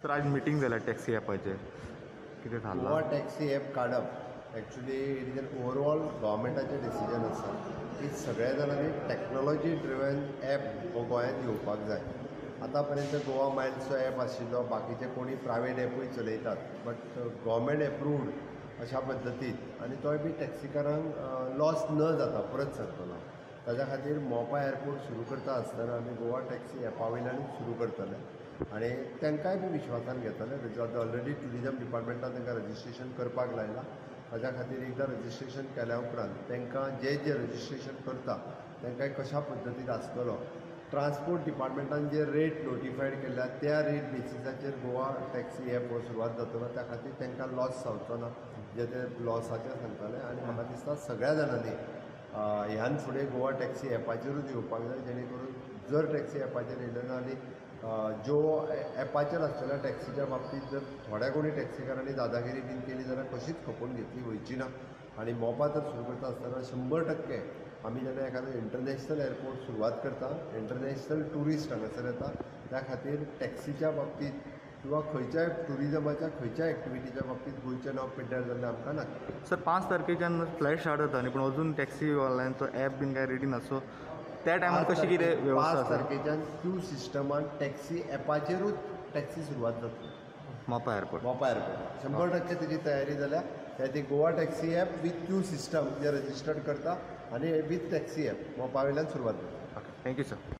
तर आज मिटींग जाल्या टॅक्सी ॲपाचेर कितें गोवा थारलां? टॅक्सी ॲप काडप actually it is an overall गव्हर्मेंटाचें decision आसा की सगळ्या जाणांनी टॅक्नोलॉजी ड्रिवन ॲप हो गोंयांत येवपाक जाय. आतां पर्यंत गोवा मायल्सचो ॲप आशिल्लो, बाकीचे कोणी प्रायवेट ॲपूय चलयतात, बट गव्हर्मेंट एप्रूव्ड अशा पद्दतीन आनी तोय बी टॅक्सीकारांक लॉस न जाता, परत सांगतलो, ताज्या खातीर मोपा एअरपोर्ट सुरू करता आसतना आमी गोवा टॅक्सी ॲपा वयल्यानूच सुरू करतले आनी तांकांय बी विश्वासान घेतले. आतां ऑलरेडी ट्युरिजम डिपार्टमेंटान तांकां रजिस्ट्रेशन करपाक लायलां. ताज्या खातीर एकदां रजिस्ट्रेशन केल्या उपरांत तांकां जे जे रजिस्ट्रेशन करता तांकां कशा पद्दतीन आसतलो, ट्रान्सपोर्ट डिपार्टमेंटान जे रेट नोटिफायड केल्या त्या रेट बेसिसाचेर गोवा टॅक्सी ॲप हो सुरवात जातलो. त्या खातीर तांकां लॉस जावचो ना, जे ते लॉसाचें सांगताले. आनी म्हाका दिसता सगळ्या जाणांनी ह्यान फुडें गोवा टॅक्सी ॲपाचेरूच येवपाक जाय, जेणे करून जर टॅक्सी ॲपाचेर येयले ना आनी ज्यो ॲपाचेर आसलेल्या टॅक्सीच्या बाबतींत जर थोड्या कोणी टॅक्सीकारांनी दादागिरी बीन केली जाल्यार कशीच खपोवन घेतली वयची ना. आनी मोपा तर सुरू करता आसतना 100% आमी जेन्ना एखादो इंटरनॅशनल एअरपोर्ट सुरवात करता, इंटरनॅशनल ट्युरिस्ट हांगासर येता, त्या खातीर टॅक्सीच्या बाबतींत किंवा खंयच्याय ट्युरिजमाच्या खंयच्याय एक्टिविटीच्या बाबतींत गोंयचें नांव पिड्ड्यार जाल्लें आमकां नाका. सर, 5 तारखेच्यान फ्लायट स्टार्ट जाता न्ही, पूण अजून टॅक्सी वाल्यांचो ॲप बीन काय रेडी ना, सो त्या टायमार कशी कितें वेवस्था 5 आसा? तारखेच्यान क्यू सिस्टमान टॅक्सी ॲपाचेरूच टॅक्सी सुरवात जातली. मोपा एअरपोर्ट, मोपा एअरपोर्ट 100% तेजी तयारी जाल्या. त्या ती Goa taxi app with Q system J registered करता आनी विथ टॅक्सी ॲप मोपा वयल्यान सुरवात जाता. Okay, thank you sir.